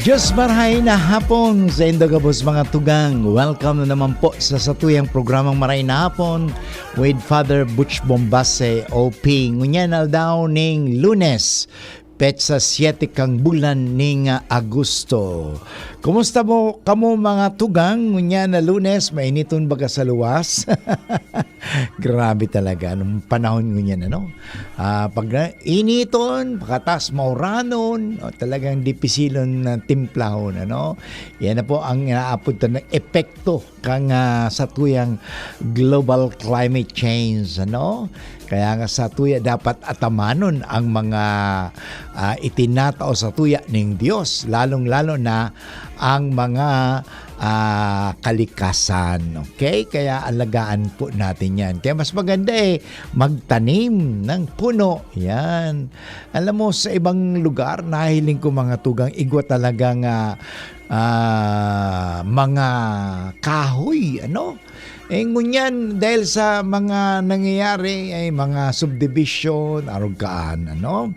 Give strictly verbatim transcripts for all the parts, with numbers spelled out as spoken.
Diyos marhay na hapon sa indo gabos mga tugang. Welcome na naman po sa satuyang programang Maray na Hapon with Father Butch Bombase, O P. Ngunyan aldaw ning Lunes, petsa siyete kang bulan ning Agosto. Kumusta mo kamo mga tugang? Ngunyan na Lunes, mainiton baga sa luwas. Grabe talaga, anong panahon ngunyan, ano? Ah, pag na-, initon, pagkatapos mauranon, o, talagang dipisilon na timplahon, ano? Yan na po ang inaapod ta na epekto kan, ah, satuyang global climate change, ano? Kaya nga satuya dapat atamanon ang mga, ah, itinatao satuya ning Dios, lalong-lalo na ang mga, ah, kalikasan, okay? Kaya alagaan po natin yan. Kaya mas maganda, eh, magtanim ng puno, yan. Alam mo, sa ibang lugar, nahiling ko mga tugang, igwa talagang, ah, ah, mga kahoy, ano? Eh, ngunyan, dahil sa mga nangyayari, ay mga subdivision, arog kaan, ano?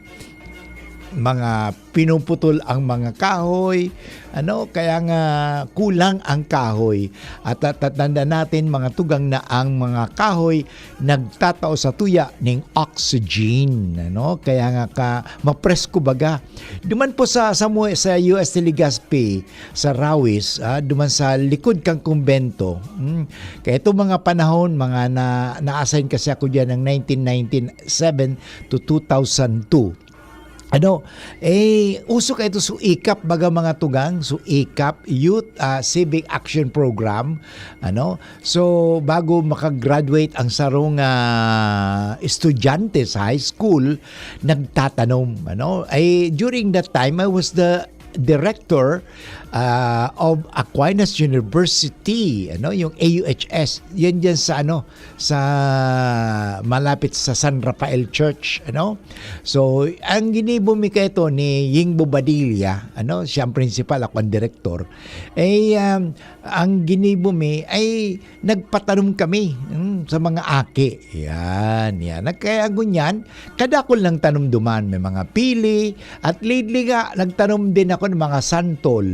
Mga pinuputol ang mga kahoy, ano? Kaya nga kulang ang kahoy. At ta-, tatanda natin, mga tugang, na ang mga kahoy nagtatao satuya ning oxygen, ano? Kaya nga ka, mapresko baga. Duman po sa, sa mu-, sa U S Legazpi, sa Rawis, ah, duman sa likod kan kumbento. Hmm. Kaya itong mga panahon, mga na, na-assign kasi ako diyan ng nineteen ninety-seven to two thousand two. Ano, eh, uso kayo ito su ikap, baga mga tugang, su ikap, Youth, ah, Civic Action Program. Ano, so, bago makagraduate ang sarong, ah, estudyante sa high school, nagtatanom, ano. Ay, during that time, I was the director, ah, of Aquinas University, ano, yung A U H S. Yan diyan sa, ano, sa malapit sa San Rafael Church, ano. So, ang ginibo mi kaito ni Ying Bobadilla, ano, siya ang principal, ako ang direktor. Eh, um, ang ginibo mi ay nagpatanom kami, mm, sa mga aki. Yan, yan. Nagkaya ngunyan, kadakol ng tanom duman. May mga pili, at lately nga, nagtanom din ako ng mga santol.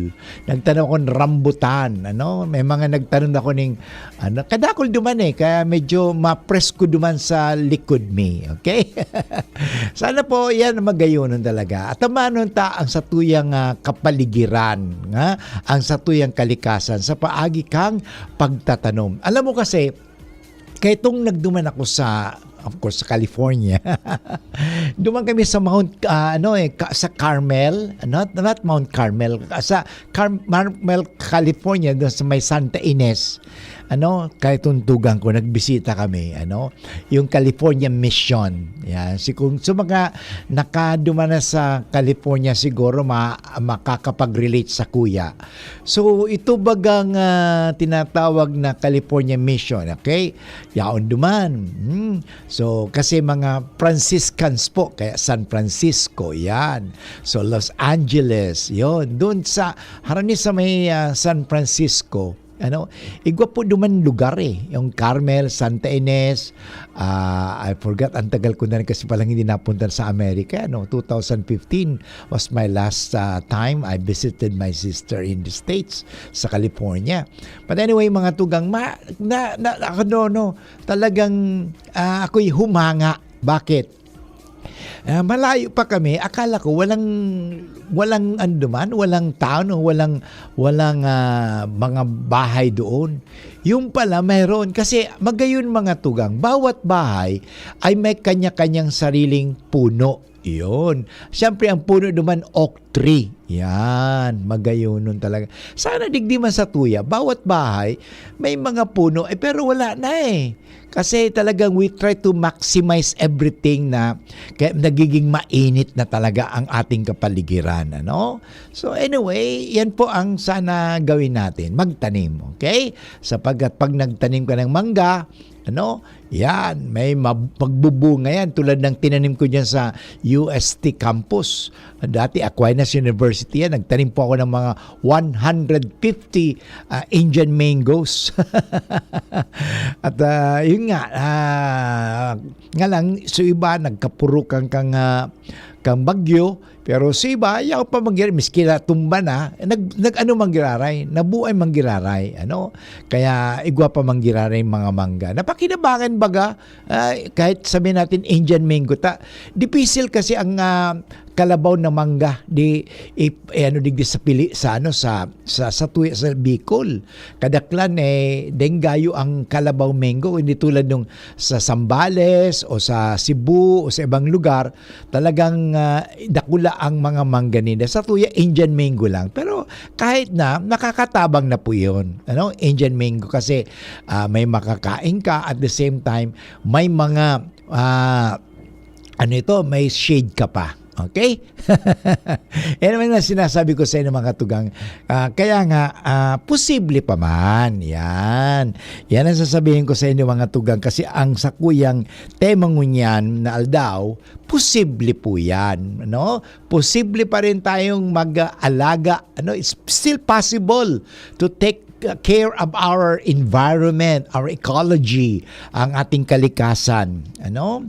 Nagtanom ako ng rambutan, ano? May mga nagtanom ako ning, ano, kadakol duman eh, kaya medyo mapresko duman sa likod mi, okay? Sana po, yan, magayonon talaga. At tamanon ta ang satuyang, ah, kapaligiran, nga, ang satuyang kalikasan sa paagi kang pagtatanom. Alam mo kasi, kaya itong nagduman ako sa, of course, sa California. Duman kami sa Mount, ah, ano eh, ka-, sa Carmel, not, not Mount Carmel, ah, sa Car-, Carmel, California, doon sa may Santa Ynez. Ano, kaya itong tugang ko, nagbisita kami, ano, yung California Mission. Yan. Si kung, so mga nakaduman na sa California siguro, ma-, makakapag-relate sa kuya. So, ito bagang, ah, tinatawag na California Mission, okay? Yaon duman. Hmm. So, kasi mga Franciscans po, kaya San Francisco, yan. So, Los Angeles, yon. Doon sa, harani sa may, ah, San Francisco, ano, igwa po duman lugar eh. Yung Carmel, Santa Ynez, ah, I forgot, ang tagal ko na rin kasi palang hindi napunta sa Amerika, no? Two thousand fifteen was my last, ah, time I visited my sister in the States, sa California. But anyway, mga tugang, ma-, na, na, ako, no, no, talagang, ah, ako'y humanga. Bakit? Ah, malayo pa kami, akala ko walang, walang ano duman, walang town o walang, walang, ah, mga bahay doon. Yung pala, mayroon. Kasi magayon mga tugang, bawat bahay ay may kanya-kanyang sariling puno. Yun. Siyempre, ang puno duman, oak tree. Yan. Magayonon talaga. Sana digdi man sa tuya, bawat bahay, may mga puno, eh, pero wala na eh. Kasi talagang we try to maximize everything na kaya nagiging mainit na talaga ang ating kapaligiran, ano? So anyway, yan po ang sana gawin natin, magtanim, okay? Sapagkat pag nagtanim ka ng mangga, ano, yan, may mab-, magbubunga yan tulad ng tinanim ko dyan sa U S T campus. Dati Aquinas University yan, nagtanim po ako ng mga one hundred fifty, ah, Indian mangoes. At, ah, yun nga, ah, nga lang, so iba, nagkapurukan kang, ah, kang bagyo, pero sa iba, yaw pa manggiraray, miski natumba na, nag-, nag-ano manggiraray, nabuhay manggiraray, ano? Kaya igwa pa manggiraray mga mangga. Napakinabangan baga, ah, kahit sabihin natin Indian mango ta, dipisil kasi ang, ah, kalabaw na mangga, di, ip-, eh, ano, digdi sa pili, sa ano, sa, sa, sa tuya, sa Bicol. Kadaklan, eh, denggayo ang kalabaw mango, hindi tulad nung sa Zambales o sa Cebu o sa ibang lugar, talagang, ah, dakula ang mga mangga nila. Sa tuya, Indian mango lang. Pero kahit na, nakakatabang na po yun. Ano? Indian mango kasi, ah, may makakain ka, at the same time, may mga, ah, ano ito, may shade ka pa. Okay? Yan naman ang sinasabi ko sa inyo, mga tugang. Ah, kaya nga, ah, posible pa man. Yan. Yan ang sasabihin ko sa inyo, mga tugang. Kasi ang sakuyang tema ngunyan na aldaw, posible po yan. No? Posible pa rin tayong mag-alaga. Ano? It's still possible to take care of our environment, our ecology, ang ating kalikasan. Ano?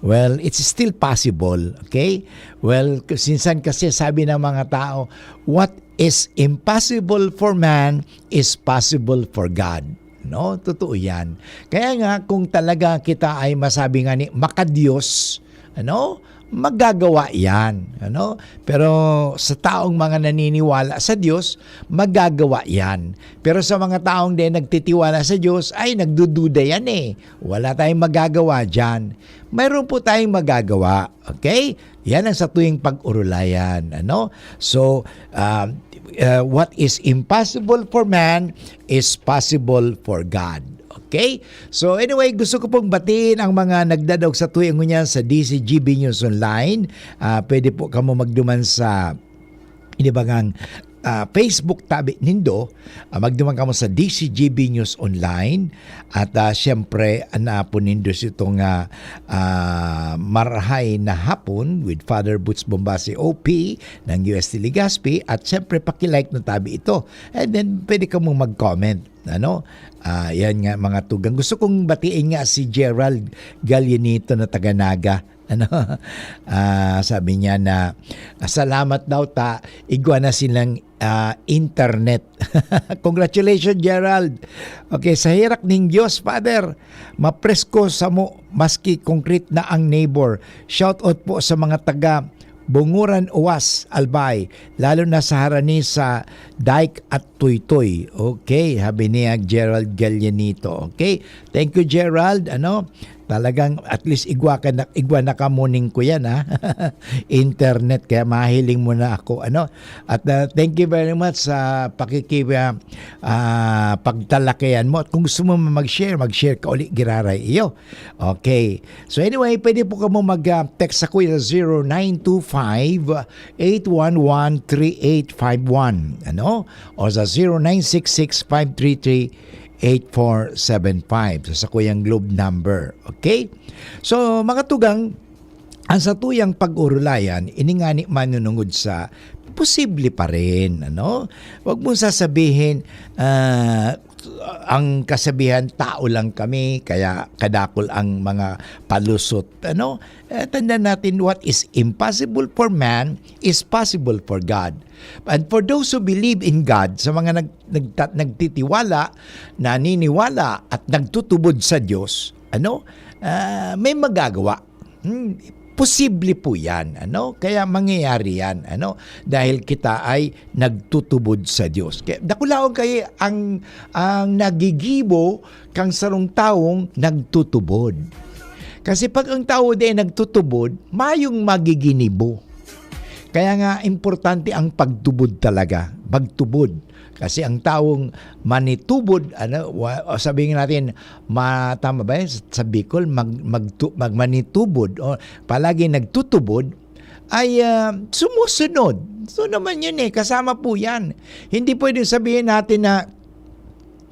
Well, it's still possible, okay? Well, sinsan kasi sabi ng mga tao, "What is impossible for man is possible for God." No? Totoo yan. Kaya nga, kung talaga kita ay masabi nga ni makadiyos, ano? Magagawa yan. Ano? Pero sa taong mga naniniwala sa Diyos, magagawa yan. Pero sa mga taong di nagtitiwala sa Diyos, ay, nagdududa yan eh. Wala tayong magagawa dyan. Mayroon po tayong magagawa. Okay? Yan ang satuyang pag-orulayan. Ano? So, um, uh, what is impossible for man is possible for God. Okay? So anyway, gusto ko pong batiin ang mga nagdadaog sa tuya ngunyan sa D C G B News Online. Ah, pwede po kamo magduman sa inibangang, ah, Facebook tabi nindo. Ah, magduman kamo sa D C G B News Online. At, ah, siyempre, anapon nindo si itong, ah, ah, Marahay na Hapon with Father Boots Bombasi, O P ng U S T Legazpi. At siyempre, paki-like na tabi ito. And then, pwede ka mong mag-comment. Ano? Ah, yan nga, mga tugang. Gusto kong batiin nga si Gerald Gallinito na taga Naga. Ano? Ah, sabi niya na, ah, salamat daw ta, igwa na silang, ah, internet. Congratulations, Gerald. Okay, sa herak ning Diyos, Father, mapresko samo maski concrete na ang neighbor. Shout out po sa mga taga Bunguran, Uwas, Albay, lalo na sa harani sa Dike at Tuytoy. Okay, habi niya Gerald Gallianito. Okay, thank you, Gerald. Ano, talagang at least igwa ka na, igwa na ka mo ning kuyan, ha? Internet, kaya mahiling mo na ako. Ano? At, ah, thank you very much sa pakiki-, ah, ah, pagtalakihan mo. At kung gusto mo mag-share, mag-share ka uli, giraray iyo. Okay. So anyway, pwede po kamo mag, ah, text sa kuya sa zero nine two five, eight one one, three eight five one, ano? O sa zero nine six six, five three three, eight four seven five. So, sa kuyang Globe number. Okay? So, mga tugang, ang satuyang pag-orulayan, ini ngani manunungod sa posible pa rin, ano? Wag mong sasabihin, ah, ang kasabihan, "Tao lang kami, kaya kadakol ang mga palusot." Ano? Eh, tandaan natin, what is impossible for man is possible for God. And for those who believe in God, sa mga nag-, nagta-, nagtitiwala, naniniwala, at nagtutubod sa Diyos, ano? Ah, may magagawa. Hmm, posible po yan, ano? Kaya mangyayari yan, ano? Dahil kita ay nagtutubod sa Diyos. Kaya dakulaon kayo ang, ang nagigibo kang sarong tawong nagtutubod. Kasi pag ang tao di ay nagtutubod, mayong magiginibo. Kaya nga, importante ang pagtubod talaga. Magtubod. Kasi ang taong manitubod, ano, wa-, o sabihin natin, ma-, tama ba yun? Sa Bicol, mag-, magtu-, mag-, manitubod, o palagi nagtutubod, ay, ah, sumusunod. So naman yun eh, kasama po yan. Hindi pwedeng sabihin natin na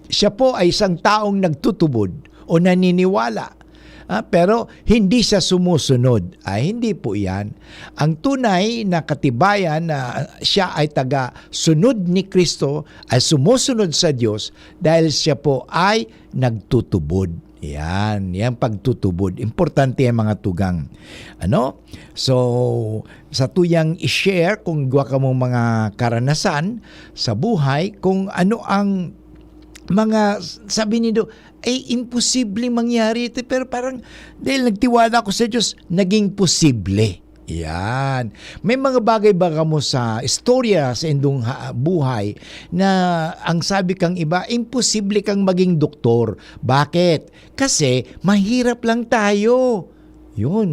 siya po ay isang taong nagtutubod o naniniwala. Ah, pero hindi siya sumusunod. Ah, hindi po yan. Ang tunay na katibayan na siya ay taga-sunod ni Kristo ay sumusunod sa Diyos dahil siya po ay nagtutubod. Yan, yan pagtutubod. Importante yan, mga tugang. Ano? So, sa tuyang i-share kung igwa kamong mga karanasan sa buhay, kung ano ang mga, sabi nindo, "Ay, imposible mangyari ito," pero parang dahil nagtiwala ako sa Diyos, naging posible. Yan. May mga bagay ba kamo sa istorya sa indong ha-, buhay na ang sabi kang iba, imposible kang maging doktor? Bakit? Kasi mahirap lang tayo. Yun,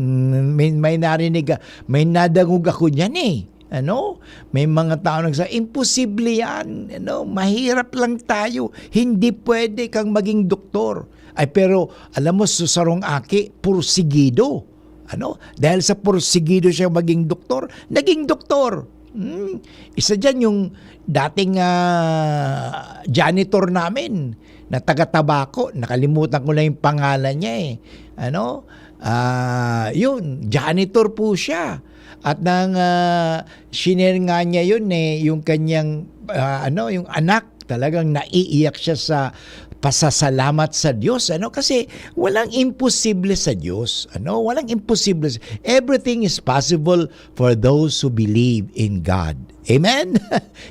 may, may narinig, a-, may nadangog ako niyan eh. Ano? May mga tao nagsa-, "Imposible yan. Ano? Mahirap lang tayo. Hindi pwede kang maging doktor." Ay, pero alam mo, sa sarong aki, pursigido. Ano? Dahil sa pursigido siya maging doktor, naging doktor. Hmm. Isa diyan yung dating, ah, janitor namin na taga Tabaco. Nakalimutan ko na yung pangalan niya eh. Ano? Ah, yun, janitor po siya. At nang, ah, shinare nga niya yun eh, yung kanyang, ah, ano, yung anak, talagang naiiyak siya sa pasasalamat sa Diyos, ano? Kasi walang imposible sa Diyos, ano? Walang imposible. Everything is possible for those who believe in God. Amen?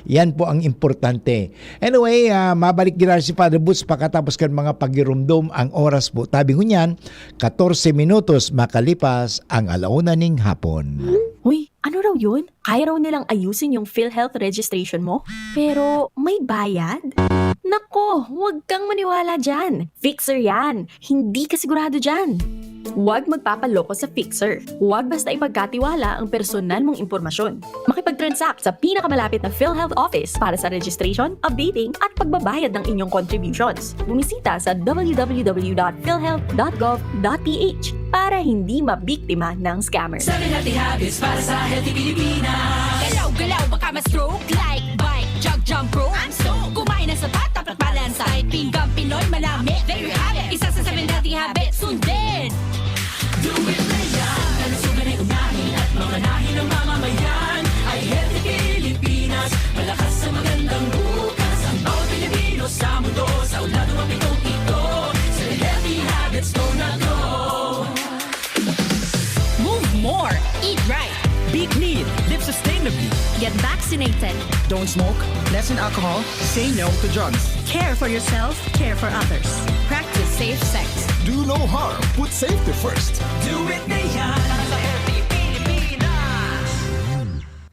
Yan po ang importante. Anyway, ah, mabalik giraray si Father Butch pagkatapos kan mga pagirumdom. Ang oras po, tabi ngunyan, katorse minutos makalipas ang alauna ning hapon. Uy, ano raw yun? Kaya raw nilang ayusin yung PhilHealth registration mo? Pero may bayad? Nako, huwag kang maniwala dyan. Fixer yan. Hindi ka sigurado dyan. Huwag magpapaloko sa Fixer. Huwag basta ipagkatiwala ang personal mong impormasyon. Makipag-transact sa pinakamalapit na PhilHealth office para sa registration, updating, at pagbabayad ng inyong contributions. Bumisita sa www.philhealth.gov.ph para hindi mabiktima ng scammer. Seven healthy habits para sa healthy Pilipinas. Galaw-galaw, baka ma-stroke. Like, bike, jog, jump rope. I'm stoked. Kumain ng sapat, dapat balance. Kahit pinggan Pinoy, manami. There you have it. Isa sa seven healthy habits. Sundin! Do it na yan. Kalusugan ay unahin at mamanahin ng mamamayan. Ay healthy Pilipinas. Malakas sa magandang bukas. Ang bawat Pilipino sa mundo. Sa unlad ng pitong ito. Seven healthy habits, go na go. Move more. Eat right. Be clean. Live sustainably. Get vaccinated. Don't smoke. Lessen alcohol. Say no to drugs. Care for yourself. Care for others. Practice safe sex. Do no harm. Put safety first. Do it na yan. Sa healthy Pilipinas.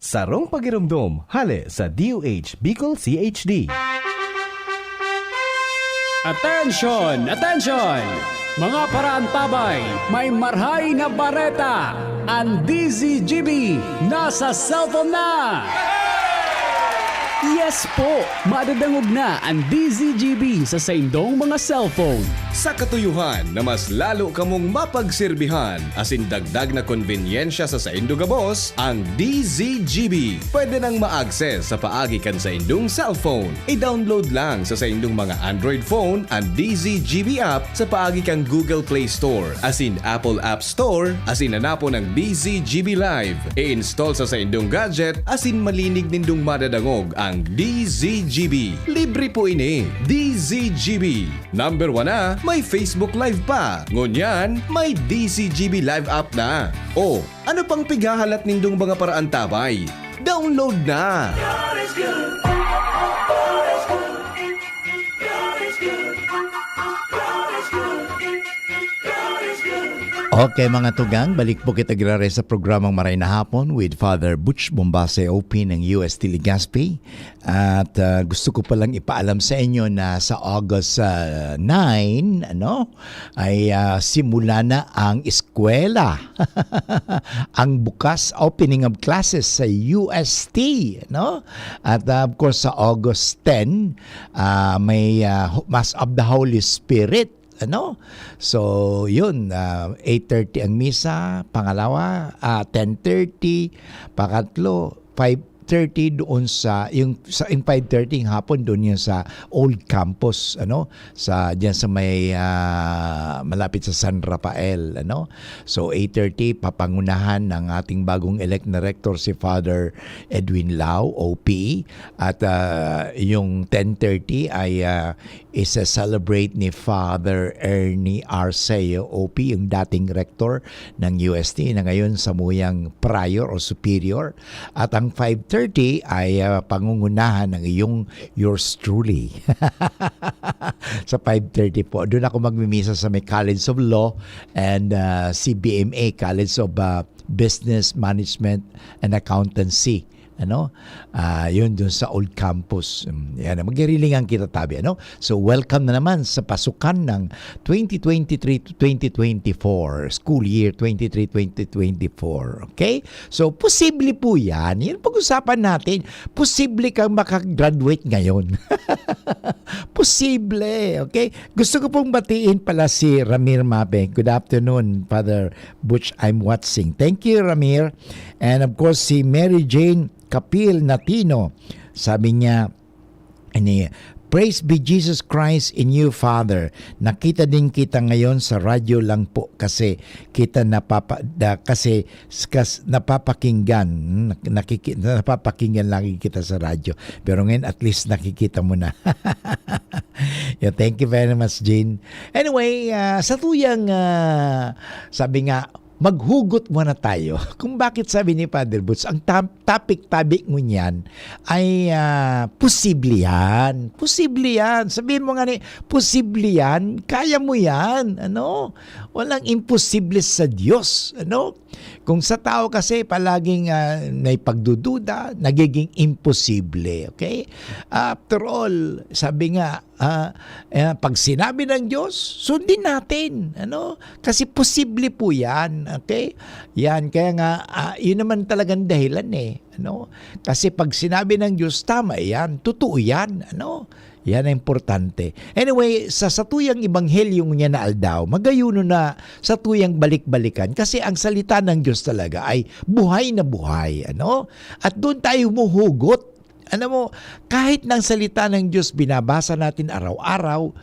Sarong pagiromdom, hale sa D O H Bicol C H D. Attention! Attention! Mga paraantabay, may marhay na bareta! Ang D Z G B nasa cellphone na! Yes po! Madadangog na ang D Z G B sa saindong mga cellphone. Sa katuyohan na mas lalo kamong mapagserbihan asin dagdag na konbenyensya sa saindo gabos, ang D Z G B pwede nang ma-access sa paagi kan saindong cellphone. I-download lang sa saindong mga Android phone ang D Z G B app sa paagi kan Google Play Store asin Apple App Store asin hanapon ang D Z G B Live. I-install sa saindong gadget asin malinig nindong madadangog ang D Z G B. Libre po ini. D Z G B. Number one na, may Facebook Live pa. Ngunyan, may D Z G B Live app na. O, ano pang pighahalat nindong mga paraantabay? Download na! God is good. God is good. God is good. God is good. God is good. Okay, mga tugang, balik po kita giraray sa programang Maray na Hapon with Father Butch Bombase, O P ng U S T Legazpi. At, ah, gusto ko palang ipaalam sa inyo na sa August, ah, nine, ano, ay, ah, simula na ang eskwela. Ang bukas, opening of classes sa U S T, no? At, ah, of course, sa August ten, ah, may, ah, ho-, Mass of the Holy Spirit, ano? So, yun, ah, eight thirty ang misa, pangalawa, ah, ten thirty, pangatlo, five thirty doon sa, yung, sa, yung five thirty yung hapon, doon yun sa old campus, ano? Sa, diyan sa may, ah, malapit sa San Rafael, ano? So, eight thirty, papangunahan ng ating bagong elect na rector, si Father Edwin Lau, O P. At, ah, yung ten thirty ay, ah, ise-celebrate ni Father Ernie Arceo, O P, yung dating rector ng U S T, na ngayon samuyang prior o superior. At ang five thirty ay, ah, pangungunahan ng iyong yours truly. Sa five thirty po, doon ako magmimisa sa may College of Law and, ah, C B M A, College of, ah, Business Management and Accountancy. Ano? Ah, yun, dun sa old campus. Mm, yan. Magirilingan kita tabi, ano? So, welcome na naman sa pasukan ng twenty twenty-three to twenty twenty-four, school year twenty-three twenty twenty-four. Okay? So, posible po yan. Yan pag-usapan natin. Posible kang makagraduate ngayon. Posible, okay? Gusto ko pong batiin pala si Ramir Mabe. Good afternoon, Father Butch, I'm watching. Thank you, Ramir. And of course, si Mary Jane Kapil Natino. Sabi niya, ini, "Praise be Jesus Christ in you, Father." Nakita din kita ngayon sa radyo lang po kasi kita napapa-, da-, kasi s-, kas-, napapakinggan, hmm, nak-, nakiki-, napapakinggan lagi kita sa radyo. Pero ngayon, at least nakikita mo na. Yeah, thank you very much, Jane. Anyway, ah, sa tuyang, ah, sabi nga, maghugot muna tayo. Kung bakit sabi ni Father Boots, ang tam-, topic tabi ngunyan ay, ah, posible yan. Posible yan. Sabihin mo nga ni, posible yan. Kaya mo yan. Ano? Walang imposible sa Diyos. Ano? Kung sa tao kasi palaging, ah, may pagdududa, nagiging imposible. Okay? After all, sabi nga, ah, eh, pag sinabi ng Diyos, sundin natin. Ano? Kasi posible po yan. Okay? Yan. Kaya nga, ah, yun naman talagang dahilan eh. Ano? Kasi pag sinabi ng Diyos, tama yan. Totoo yan. Ano? Yan ang importante. Anyway, sa satuyang ebanghelyo niya na aldaw, magayuno na satuyang balik-balikan kasi ang salita ng Diyos talaga ay buhay na buhay, ano? At doon tayo humuhugot. Alam mo, kahit na ang salita ng Diyos binabasa natin araw-araw,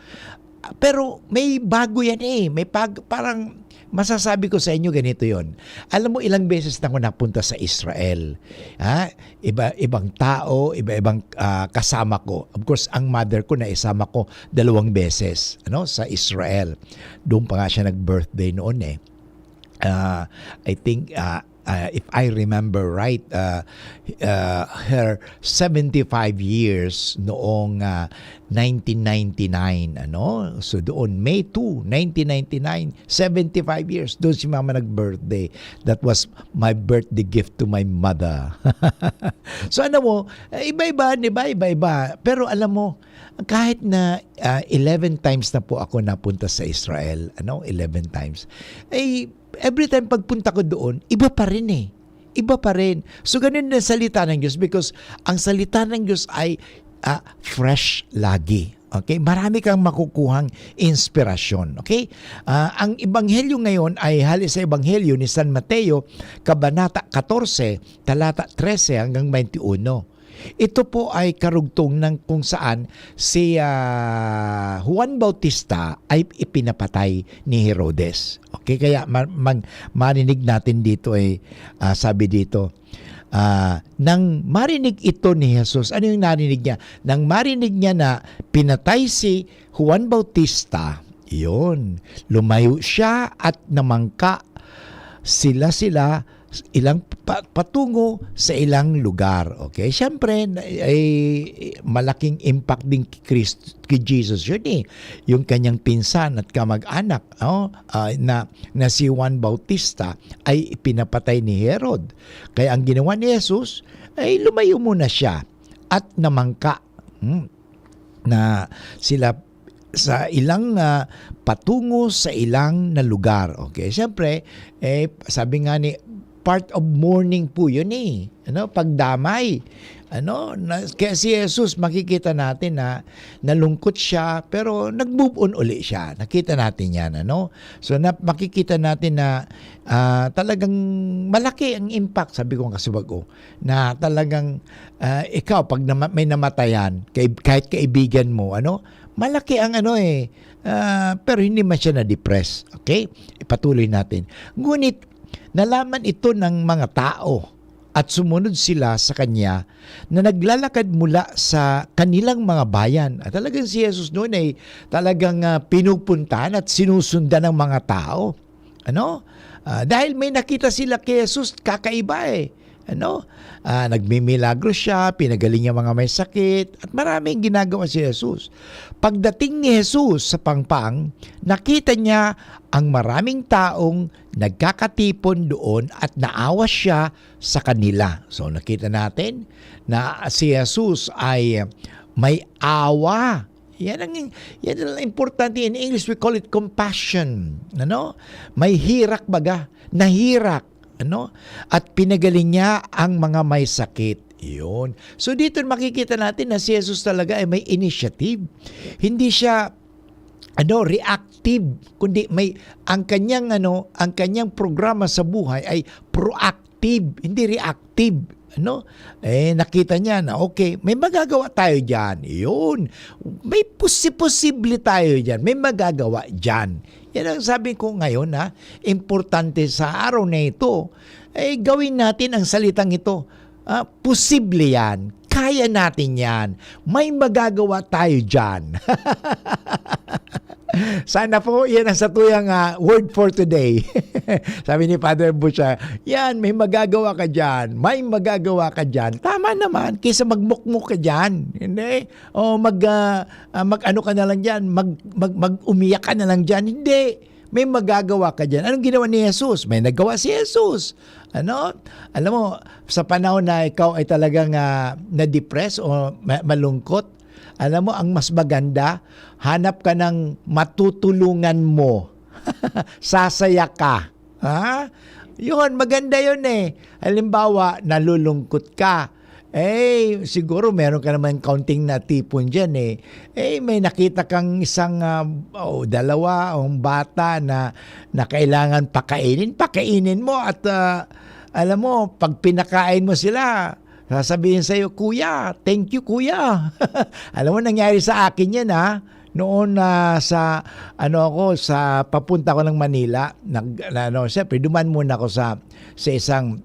pero may bago yan eh. May pag-, parang masasabi ko sa inyo, ganito yon. Alam mo, ilang beses na ako napunta sa Israel. Ha? Iba, ibang tao, iba-ibang, ah, kasama ko. Of course, ang mother ko, naisama ko dalawang beses, ano, sa Israel. Doon pa nga siya nag-birthday noon eh. Ah, I think, ah, ah, if I remember right, ah, ah, her seventy-five years noong, ah, nineteen ninety-nine, ano? So doon, May two, nineteen ninety-nine, seventy-five years, doon si mama nag-birthday. That was my birthday gift to my mother. So alam mo, eh, iba-iba, di ba? Iba-iba. Pero alam mo, kahit na, ah, eleven times na po ako napunta sa Israel, ano? Eleven times. Eh, every time pagpunta ko doon, iba pa rin eh. Iba pa rin. So, ganun ang salita ng Diyos because ang salita ng Diyos ay, ah, fresh lagi. Okay? Marami kang makukuhang inspirasyon. Okay? Ah, ang ebanghelyo ngayon ay hali sa ebanghelyo ni San Mateo, kabanata katorse, talata trese hanggang twenty-one. Ito po ay karugtong ng kung saan si, ah, Juan Bautista ay ipinapatay ni Herodes. Okay, kaya ma-, mag-, marinig natin dito ay, ah, sabi dito, ah, nang marinig ito ni Jesus, ano yung narinig niya? Nang marinig niya na pinatay si Juan Bautista, yun, lumayo siya at namangka sila-sila ilang pa-, patungo sa ilang lugar. Okay? Siyempre, na-, ay malaking impact din kay Christ-, kay Jesus yun eh. Yung kanyang pinsan at kamag-anak, oh, ah, na, na si Juan Bautista ay ipinapatay ni Herod. Kaya ang ginawa ni Jesus ay lumayo muna siya at namangka. Hmm. Na sila sa ilang, ah, patungo sa ilang na lugar. Okay, siyempre, eh, sabi nga ni, part of mourning po yun eh. Ano, pagdamay. Ano, na, kaya si Jesus, makikita natin na nalungkot siya, pero nag-move on uli siya. Nakita natin yan, ano? So, na, makikita natin na, ah, talagang malaki ang impact, sabi ko nga kasubago, na talagang, ah, ikaw, pag nama-, may namatayan, kay-, kahit kaibigan mo, ano, malaki ang ano eh, ah, pero hindi man siya na-depress. Okay? Ipatuloy natin. Ngunit, nalaman ito ng mga tao. at sumunod sila sa kanya na naglalakad mula sa kanilang mga bayan. At talagang si Jesus noon ay talagang, ah, pinupuntahan at sinusundan ng mga tao. Ano? Ah, dahil may nakita sila kay Jesus, kakaiba eh. Ano? Ah, nagmimilagro siya, pinagaling niya mga may sakit, at maraming ginagawa si Jesus. Pagdating ni Jesus sa pangpang, nakita niya ang maraming taong nagkakatipon doon at naawa siya sa kanila. So, nakita natin na si Jesus ay may awa. Yan ang, yan ang importante. In English, we call it compassion. Ano? May hirak baga. Nahirak. Ano? At pinagaling niya ang mga may sakit. Yun. So, dito makikita natin na si Jesus talaga ay may initiative. Hindi siya, ano, reactive, kundi may, ang kanyang, ano, ang kanyang programa sa buhay ay proactive, hindi reactive. Ano? Eh, nakita niya na, okay, may magagawa tayo diyan. Yun. May posi-, posible tayo diyan. May magagawa diyan. Yan ang sabi ko ngayon, ha. Importante sa araw na ito, eh, gawin natin ang salitang ito. Ah, posible yan. Kaya natin yan. May magagawa tayo diyan. Sana po, yan ang satuyang, ah, word for today. Sabi ni Father Butch, ah, "Yan, may magagawa ka diyan. May magagawa ka diyan." Tama naman, kaysa magmukmok ka diyan. Hindi? O mag, ah, ah, mag-ano ka na lang diyan, mag, mag, mag-umiyak ka na lang diyan. Hindi. May magagawa ka diyan. Anong ginawa ni Jesus? May nagawa si Jesus. Ano? Alam mo, sa panahon na ikaw ay talagang, ah, na-depress o ma-, malungkot, alam mo, ang mas maganda, hanap ka ng matutulungan mo. Sasaya ka. Ha? Yun, maganda yun eh. Halimbawa, nalulungkot ka. Eh, siguro meron ka naman kaunting natipon diyan eh. Eh, may nakita kang isang, ah, o dalawa, o bata na, na kailangan pakainin, pakainin mo at, ah, alam mo, pag pinakain mo sila, sasabihin sa'yo, "Kuya, thank you, kuya." Alam mo, nangyari sa akin yan, ha. Noon, ah, sa, ano ako, sa papunta ako ng Manila, nag-, na, ano, siyempre, duman muna ako sa, sa isang,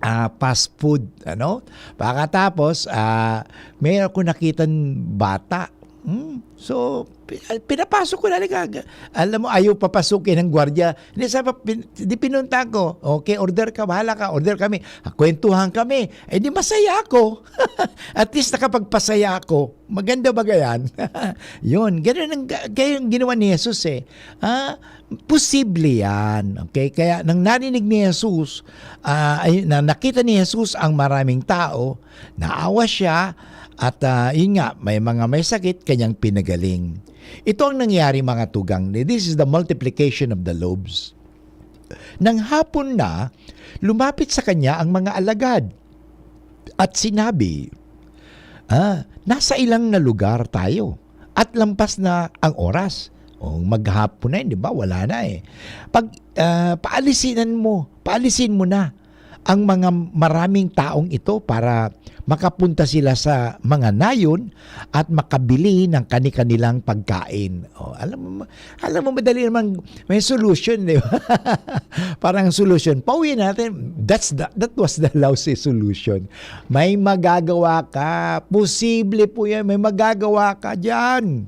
ah, fast food, ano. Pagkatapos, ah, may ako nakitang bata. Hmm, so, pi-, pinapasok ko na lang, aga-, alam mo, ayaw papasukin ng gwardiya. Hindi, sa pa-, pin-, di pinunta ko, "Okay, order ka, bahala ka, order kami." Ah, kwentuhan kami. Eh, di masaya ako. At least nakapagpasaya ako. Maganda ba yan? Yun, ganun ang ga-, ganun ang ginawa ni Jesus eh. Ah, posible yan. Okay? Kaya nang narinig ni Jesus, ah, ay, na nakita ni Jesus ang maraming tao, naawa siya, at, ah, yun nga, may mga may sakit, kanyang pinagaling. Ito ang nangyari, mga tugang. This is the multiplication of the loaves. Nang hapon na, lumapit sa kanya ang mga alagad at sinabi, "Ah, nasa ilang na lugar tayo at lampas na ang oras." O, maghapon na yun, di ba? Wala na eh. Pag, ah, paalisinan mo, paalisin mo na ang mga maraming taong ito para makapunta sila sa mga nayon at makabili ng kani-kanilang pagkain. O, alam mo, alam mo, madali namang may solution, di ba? Parang solution, pauwi natin. That's the, that was the lousy solution. May magagawa ka. Posible po yan. May magagawa ka dyan.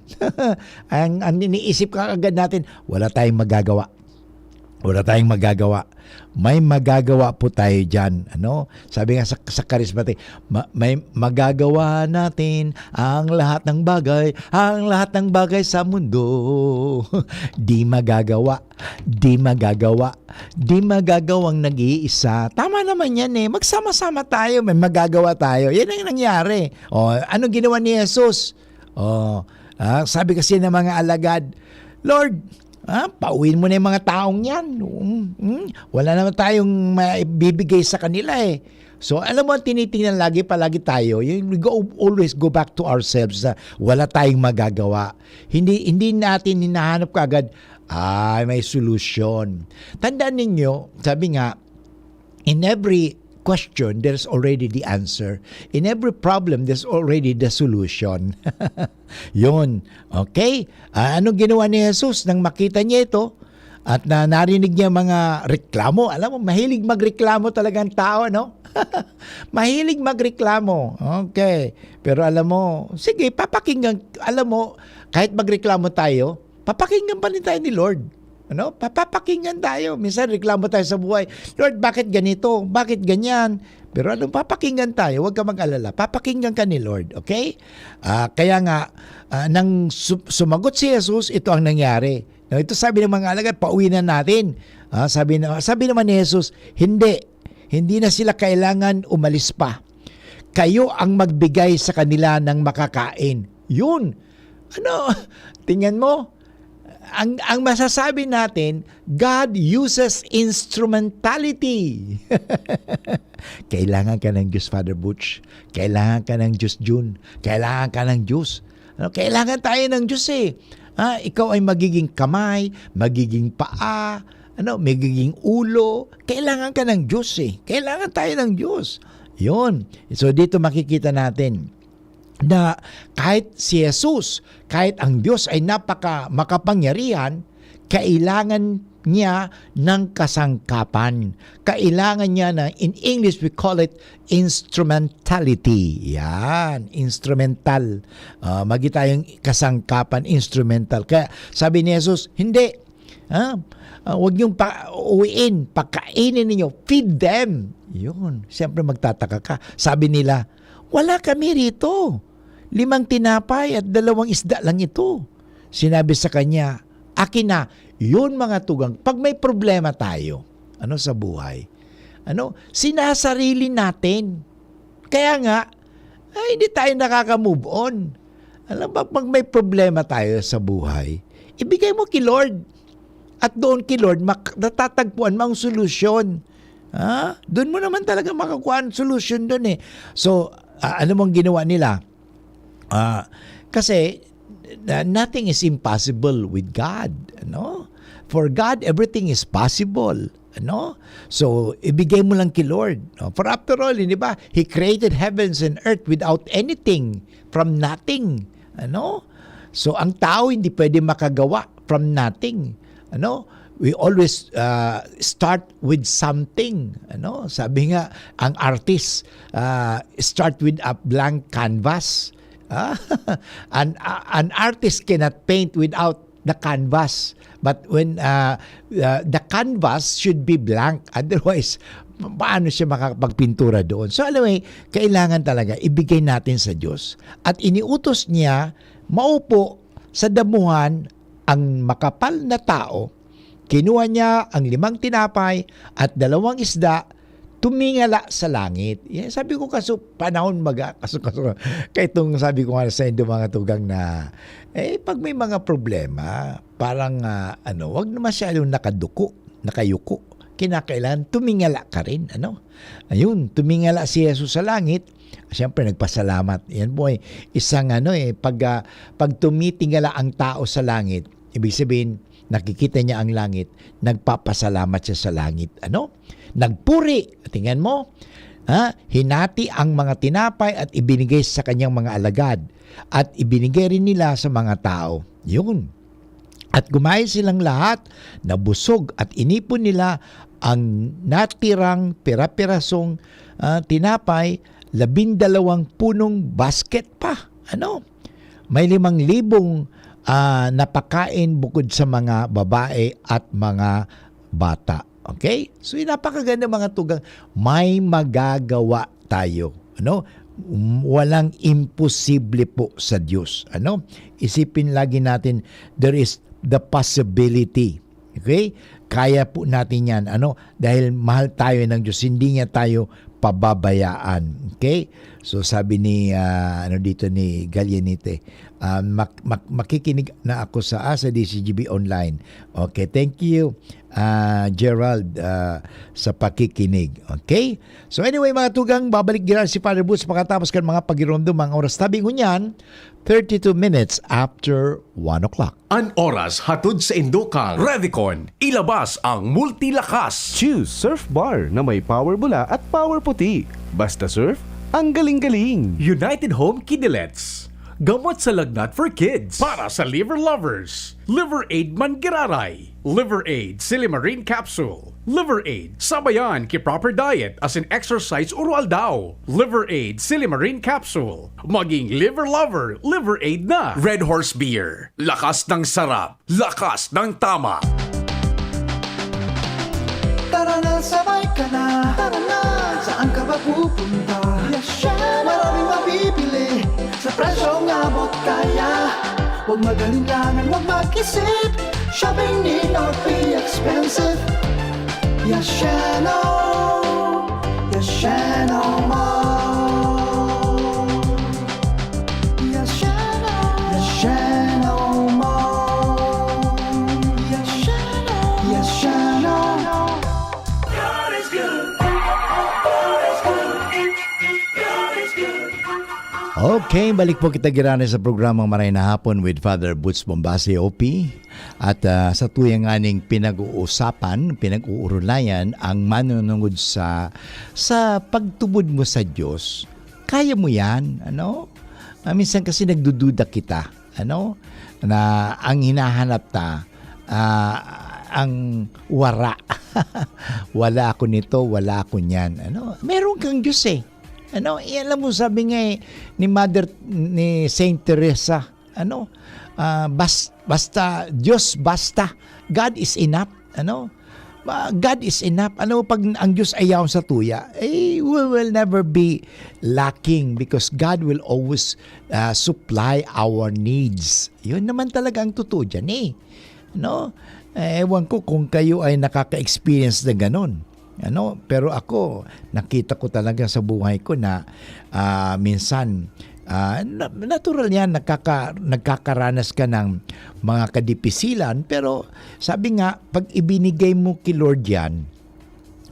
Ang, ang iniisip ka agad natin, wala tayong magagawa. Wala tayong magagawa. May magagawa po tayo diyan, ano? Sabi nga sa, sa charismatic, "Ma-, may magagawa natin ang lahat ng bagay, ang lahat ng bagay sa mundo." Di magagawa, di magagawa, di magagawang nag-iisa. Tama naman yan eh. Magsama-sama tayo, may magagawa tayo. Yan ang nangyari. O, anong ginawa ni Jesus? O, ah, sabi kasi ng mga alagad, "Lord, ah, pauwiin mo na yung mga taong yan. Mm, mm, wala naman tayong maibibigay sa kanila eh." So, alam mo, ang tinitingnan lagi, palagi tayo, yung we go, always go back to ourselves na wala tayong magagawa. Hindi, hindi natin hinahanap kaagad, "Ay, may solusyon." Tandaan ninyo, sabi nga, in every question, there's already the answer. In every problem, there's already the solution. Yun. Okay? Ah, anong ginawa ni Jesus nang makita niya ito? At na narinig niya mga reklamo. Alam mo, mahilig magreklamo talaga ang tao, no? Mahilig magreklamo. Okay. Pero alam mo, sige, papakinggan, alam mo, kahit magreklamo tayo, papakinggan pa rin tayo ni Lord. Ano? Papapakinggan tayo. Minsan reklamo tayo sa buhay, "Lord, bakit ganito? Bakit ganyan?" Pero ano, papakinggan tayo. Huwag ka mag-alala. Papakinggan ka ni Lord. Okay? Ah, kaya nga, ah, nang su- sumagot si Jesus, ito ang nangyari. No, ito sabi ng mga alagad, "Pauwi na natin." Ah, sabi, na, sabi naman ni Jesus, "Hindi. Hindi na sila kailangan umalis pa. Kayo ang magbigay sa kanila ng makakain." Yun. Ano? Tingnan mo, ang, ang masasabi natin, God uses instrumentality. Kailangan ka ng Diyos, Father Butch. Kailangan ka ng Diyos, June. Kailangan ka ng Diyos. Ano, kailangan tayo ng Diyos eh. Ah, ikaw ay magiging kamay, magiging paa, ano, magiging ulo. Kailangan ka ng Diyos eh. Kailangan tayo ng Diyos. Yun. So dito makikita natin na kahit si Jesus, kahit ang Diyos ay napaka makapangyarihan, kailangan niya ng kasangkapan. Kailangan niya na, in English we call it instrumentality. Yan, instrumental. Ah, magi tayong kasangkapan, instrumental. Kaya sabi ni Jesus, "Hindi. Ha? Ah, wag niyong pa uwiin, pakainin ninyo, feed them." Yun, siyempre magtataka ka. Sabi nila, "Wala kami rito. Limang tinapay at dalawang isda lang ito." Sinabi sa kanya, "Akin na." Yun, mga tugang, pag may problema tayo, ano, sa buhay, ano, sinasarili natin. Kaya nga, ay, hindi tayo nakaka-move on. Alam mo, pag may problema tayo sa buhay, ibigay mo kay Lord. At doon kay Lord, mak- natatagpuan mo ang solusyon. Ha? Doon mo naman talaga makukuha ang solusyon doon eh. So, ah, ano mong ginawa nila? Ah, kasi, na- nothing is impossible with God. Ano? For God, everything is possible. Ano? So, ibigay mo lang kay Lord. No? For after all, di ba? He created heavens and earth without anything, from nothing. Ano? So, ang tao hindi pwede makagawa from nothing. Ano? We always uh, start with something. Ano? Sabi nga, ang artist uh, start with a blank canvas. Ah? an, uh, an artist cannot paint without the canvas. But when uh, uh, the canvas should be blank, otherwise, paano siya makakapagpintura doon? So anyway, kailangan talaga ibigay natin sa Diyos. At iniutos niya, maupo sa damuhan ang makapal na tao, kinuha niya ang limang tinapay at dalawang isda, tumingala sa langit. Yan, sabi ko, kaso panahon maga, kaso, kaso, kaya itong sabi ko nga sa inyo mga tugang na, eh, pag may mga problema, parang, ah, ano, wag na masyadong nakaduko, nakayuko. Kinakailangan tumingala ka rin, ano? Ayun, tumingala si Jesus sa langit. Siyempre, nagpasalamat. Yan po ay isang, ano, eh, pag, ah, pag tumitingala ang tao sa langit, ibig sabihin, nakikita niya ang langit, nagpapasalamat siya sa langit. Ano? Nagpuri. Tingnan mo, ha? Hinati ang mga tinapay at ibinigay sa kanyang mga alagad. At ibinigay rin nila sa mga tao. Yun. At kumain silang lahat, nabusog at inipon nila ang natirang pira-pirasong, ah, tinapay, labindalawang punong basket pa. Ano? May limang libong, ah, napakain bukod sa mga babae at mga bata. Okay? So, yun, napakaganda mga tugang. May magagawa tayo. Ano? Um, walang imposible po sa Diyos. Ano? Isipin lagi natin, there is the possibility. Okay? Kaya po natin yan. Ano? Dahil mahal tayo ng Diyos, hindi niya tayo pababayaan. Okay? So, sabi ni, ah, ano dito ni Gallianite, ah, mak- mak- makikinig na ako sa, ah, sa D C G B Online. Okay, thank you, ah, Gerald, ah, sa pakikinig. Okay? So anyway, mga tugang, babalik diyan si Father Boots pagkatapos kan mga pagiromdom, mga oras tabi ngunyan, thirty-two minutes after one o'clock. An oras hatod sa indokang Revicon, ilabas ang multilakas. Choose Surf Bar na may power bula at power puti. Basta surf, ang galing-galing. United Home Kidilets. Gamot sa lagnat for kids. Para sa liver lovers, Liver Aid man giraray. Liver Aid Silimarin Capsule. Liver Aid, sabayan ki proper diet asin exercise oro-aldaw. Liver Aid Silimarin Capsule. Maging liver lover, Liver Aid na. Red Horse Beer. Lakas ng sarap. Lakas ng tama. Tara na, sabay ka na. Tara na, saan ka ba pupunta? Yasheno! Maraming mabibili sa presyong abot kaya. Huwag mag-alinlangan, huwag mag-isip. Shopping need not be expensive. Yasheno! Yasheno Mall! Yasheno! Yasheno Mall! Yasheno! Yasheno! God is good. God is good. God is good. Okay, balik po kita girani sa programang Maray na Hapon with Father Boots Bombasi, O P. At ah, sa tuyang aning pinag-uusapan, pinag-uurulayan ang manunungod sa sa pagtubod mo sa Diyos. Kaya mo 'yan, ano? Ah, minsan kasi nagdududa kita, ano? Na ang hinahanap ta ah, ang wara. Wala ako nito, wala ako niyan. Ano? Meron kang Diyos eh. Ano? Eh, alam mo, sabi nga eh, ni Mother, ni Saint Teresa, ano? Ah, bas, basta, Diyos basta. God is enough. Ano? Ma- God is enough. Ano pag ang Diyos ay yaon sa tuya? Eh, we will never be lacking because God will always ah, supply our needs. Yun naman talaga ang totoo dyan eh. No? Eh, ewan ko kung kayo ay nakaka-experience na ganun. Ano? Pero ako, nakita ko talaga sa buhay ko na ah, minsan, ah, na- natural yan, nakaka- nagkakaranas ka ng mga kadipisilan. Pero sabi nga, pag ibinigay mo kay Lord yan,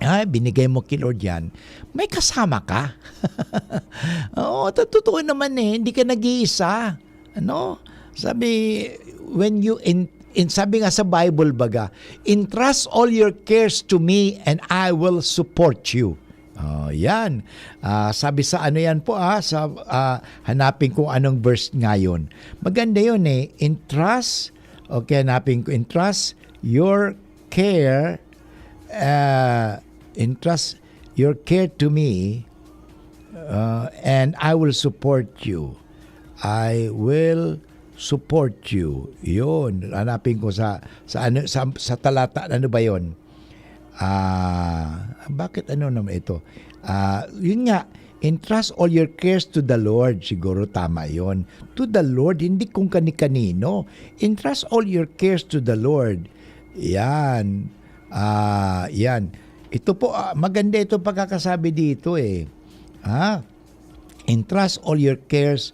ah, binigay mo kay Lord yan, may kasama ka. Oo, to- totoo naman eh, hindi ka nag-iisa. Ano? Sabi, when you, in, in, sabi nga sa Bible baga, "Entrust all your cares to me and I will support you." Oh, yan. Ah, sabi sa ano yan po ah, sa ah, hanapin kung anong verse ngayon. Maganda yun eh. Entrust, okay, hanapin ko, "Entrust your care, ah, entrust your care to me, ah, and I will support you." I will support you. Yun, hanapin ko sa sa ano sa, sa talata, ano ba 'yon? Ah, bakit ano naman ito? Ah, yun nga, "Entrust all your cares to the Lord." Siguro tama 'yon. To the Lord, hindi kung kani-kanino. "Entrust all your cares to the Lord." Yan. Ah, yan. Ito po, ah, maganda itong pagkakasabi dito eh. Ha? "Entrust all your cares."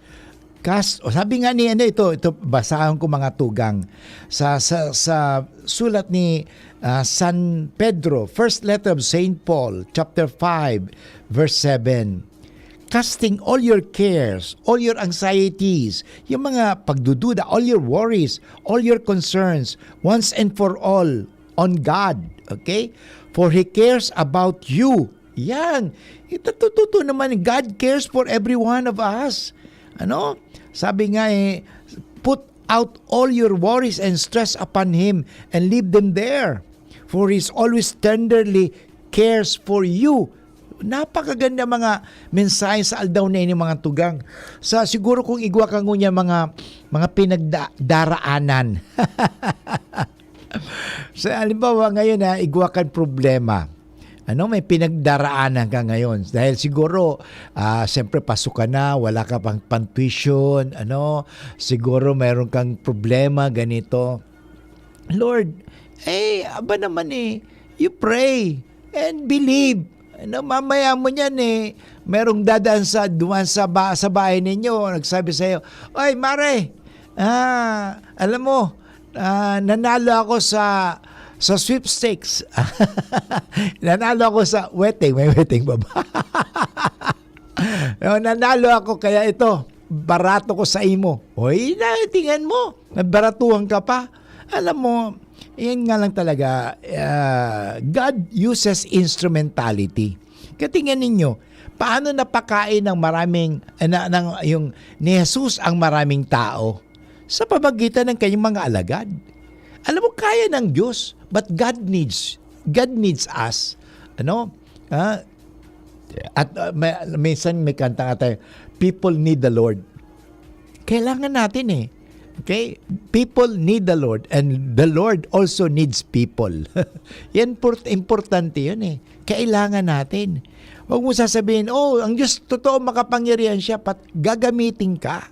Cast, o sabi nga ni ano ito, ito basahon ko mga tugang sa sa sa sulat ni ah, San Pedro, first letter of Saint Paul, chapter five, verse seven. "Casting all your cares, all your anxieties, yung mga pagdududa, all your worries, all your concerns, once and for all, on God." Okay? "For He cares about you." Yan. Ito, to- totoo naman, God cares for every one of us. Ano? Sabi nga eh, "Put out all your worries and stress upon Him and leave them there. For He's always tenderly cares for you." Napakaganda mga mensahe sa aldaw na ini, mga tugang. Sa siguro kung igwa ka ngunyan mga mga pinagdaraanan. Sa halimbawa ngayon ha, igwa kan problema. Ano, may pinagdaraanan ka ngayon. Dahil siguro, ah, siyempre paso ka na, wala ka pang pang-tuition, ano, siguro mayroon kang problema, ganito. Lord, eh, aba naman eh, you pray and believe. Ano, mamaya mo niyan eh, merong dadaan sa, duman sa, ba, sa bahay ninyo, nagsabi sa'yo, "Oy, Mare, ah, alam mo, ah, nanalo ako sa, sa sweepstakes." Nanalo ako sa wedding. May wedding ba ba? "Oh, nanalo ako, kaya ito, barato ko sa imo." Oy, na, tingnan mo, nagbaratuhan ka pa. Alam mo, yan nga lang talaga, ah, God uses instrumentality. Katingnan ninyo, Paano napakain ng maraming, eh, na, ng, yung ni Jesus ang maraming tao? Sa pamagitan ng kanyang mga alagad. Alam mo, kaya ng Diyos, but God needs, God needs us. Ano? Ah, at, ah, may, minsan may kanta nga tayo, "People need the Lord." Kailangan natin eh. Okay? People need the Lord and the Lord also needs people. Yan, port-, importante yun eh. Kailangan natin. Huwag mo sasabihin, "Oh, ang Diyos, totoo, makapangyarihan siya, pat gagamitin ka."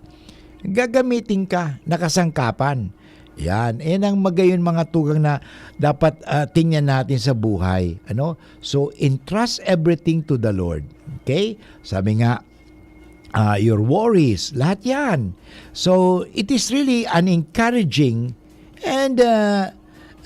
Gagamitin ka, nakasangkapan. Yan. Yan ang magayon, mga tugang, na dapat, ah, tingnan natin sa buhay. Ano? So, entrust everything to the Lord. Okay? Sabi nga, ah, your worries, lahat yan. So, it is really an encouraging and, ah,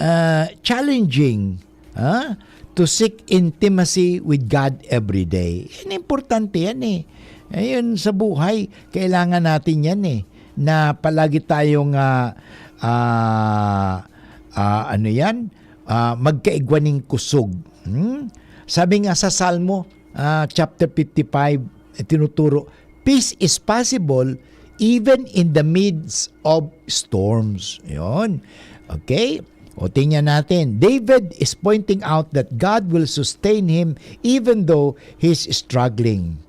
ah, challenging, ah, to seek intimacy with God every day. Yan, importante yan eh. Ayun, sa buhay, kailangan natin yan eh. Na palagi tayong, ah, ah, ah, ano yan? Ah, magkaigwa ning kusog. Hmm? Sabi nga sa Salmo, ah, chapter fifty-five, eh, tinuturo, "Peace is possible even in the midst of storms." Yun. Okay? O, tingnan natin. David is pointing out that God will sustain him even though he's struggling.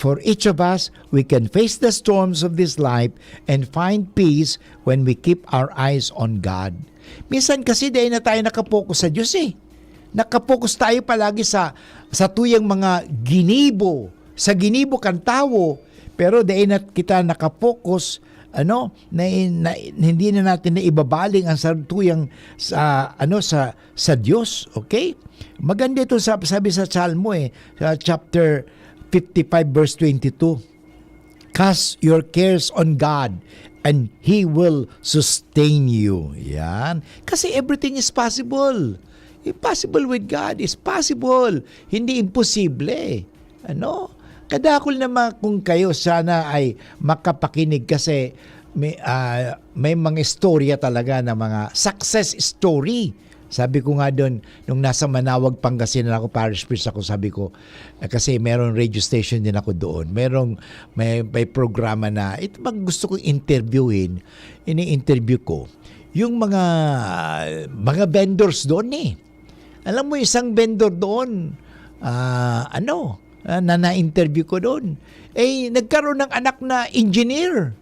For each of us, we can face the storms of this life and find peace when we keep our eyes on God. Minsan kasi, dahil na tayo nakapokus sa Diyos eh. Nakapokus tayo palagi sa, sa tuyang mga ginibo, sa ginibo kan tawo, pero dahil na kita nakapokus, ano, na, na, hindi na natin naibabaling ang sa tuyang sa, ano, sa, sa Diyos, okay? Maganda ito sa, sabi sa Salmo eh, sa chapter fifty-five, verse twenty-two. "Cast your cares on God and He will sustain you." Yan. Kasi everything is possible. Impossible with God is possible. Hindi imposible. Ano? Kadakul na mga, kung kayo sana ay makapakinig kasi may, ah, may mga istorya talaga na mga success story. Sabi ko nga doon, nung nasa Manaoag, Pangasinan ako, parish priest ako, sabi ko, eh, kasi merong radio station din ako doon. Merong, may, may programa na, ito bang gusto kong interviewin, ini-interview ko, yung mga, mga vendors doon eh. Alam mo, isang vendor doon, ah, ano, ah, na na-interview ko doon, eh, nagkaroon ng anak na engineer.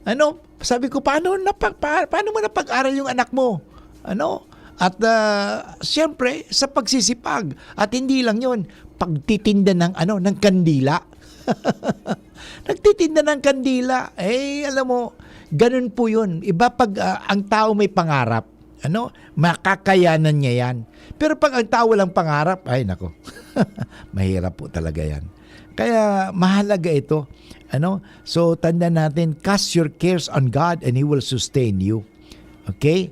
Ano, sabi ko, "Paano napa-, pa-, paano mo napag-aral yung anak mo?" Ano? At, ah, siyempre, sa pagsisipag. At hindi lang yon, pagtitinda ng, ano, ng kandila. Nagtitinda ng kandila. Eh, alam mo, ganun po yun. Iba pag, ah, ang tao may pangarap, ano, makakayanan niya yan. Pero pag ang tao walang pangarap, ay, nako, mahirap po talaga yan. Kaya mahalaga ito. Ano? So, tanda natin, "Cast your cares on God and He will sustain you." Okay?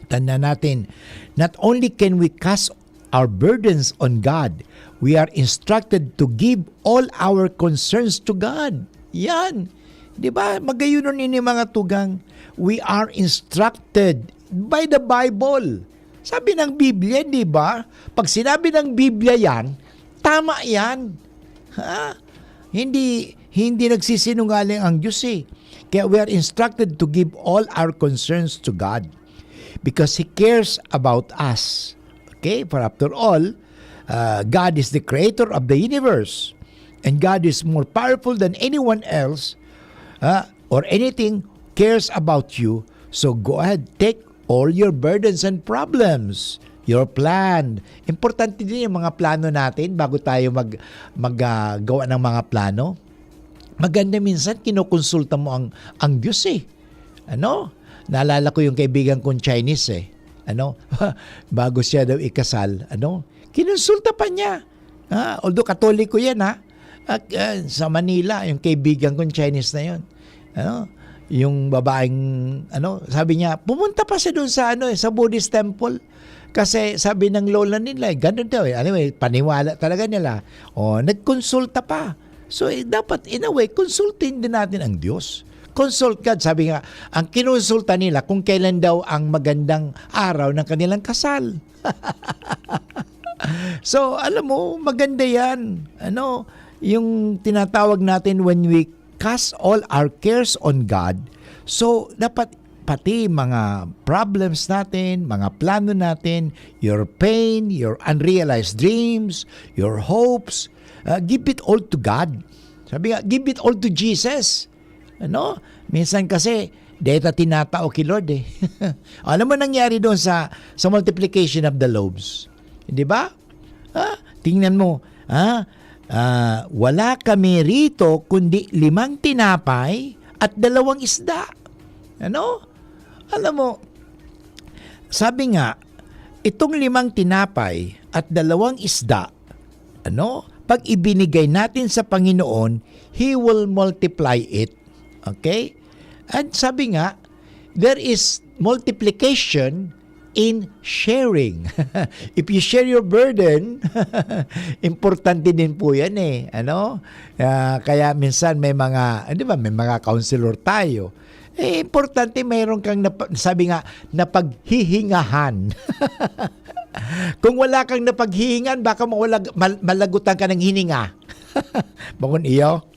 Tanda natin, not only can we cast our burdens on God, we are instructed to give all our concerns to God. Yan. Di ba? Magayunon ini, mga tugang. We are instructed by the Bible. Sabi ng Biblia, di ba? Pag sinabi ng Biblia yan, tama yan. Ha? Hindi, hindi nagsisinungaling ang Diyos eh. Kaya we are instructed to give all our concerns to God because He cares about us. Okay? For after all, uh, God is the creator of the universe. And God is more powerful than anyone else, uh, or anything cares about you. So go ahead, take all your burdens and problems, your plan. Importante din yung mga plano natin bago tayo mag, mag, ah, gawa ng mga plano. Maganda minsan kinukonsulta mo ang, ang Diyos eh. Ano? Naalala ko yung kaibigan kong Chinese eh. Ano? Bago siya daw ikasal, ano? Kinonsulta pa niya. Ah, although Katoliko yan, ha? At, ah, sa Manila, yung kaibigan kong Chinese na yun. Ano? Yung babaeng, ano, sabi niya, pumunta pa siya doon sa, ano, eh, sa Buddhist temple. Kasi sabi ng lola nila, eh, ganun daw eh. Anyway, paniwala talaga nila. O, nagkonsulta pa. So, eh, dapat, in a way, consulting din natin ang Diyos. Consult God, sabi nga, ang kinonsulta nila kung kailan daw ang magandang araw ng kanilang kasal. So, alam mo, maganda yan. Ano, Yung tinatawag natin when we cast all our cares on God, so dapat pati mga problems natin, mga plano natin, your pain, your unrealized dreams, your hopes, ah, give it all to God. Sabi nga, "Give it all to Jesus." Ano? Minsan kasi, deta tinatao ki Lord, eh. Alam mo nangyari doon sa, sa multiplication of the loaves? Di ba? Ha? Tingnan mo, ha? Ah, wala kami rito kundi limang tinapay at dalawang isda. Ano? Alam mo, sabi nga, itong limang tinapay at dalawang isda, ano, pag ibinigay natin sa Panginoon, He will multiply it. Okay? And sabi nga, there is multiplication in sharing. If you share your burden, importante din po yan eh. Ano? Ah, kaya minsan may mga, di ba, may mga counselor tayo. Eh, importante mayroon kang, nap- sabi nga, napaghihingahan. Kung wala kang napaghihingan, baka mawala, mal- malagutan ka ng hininga. Bakon iyo?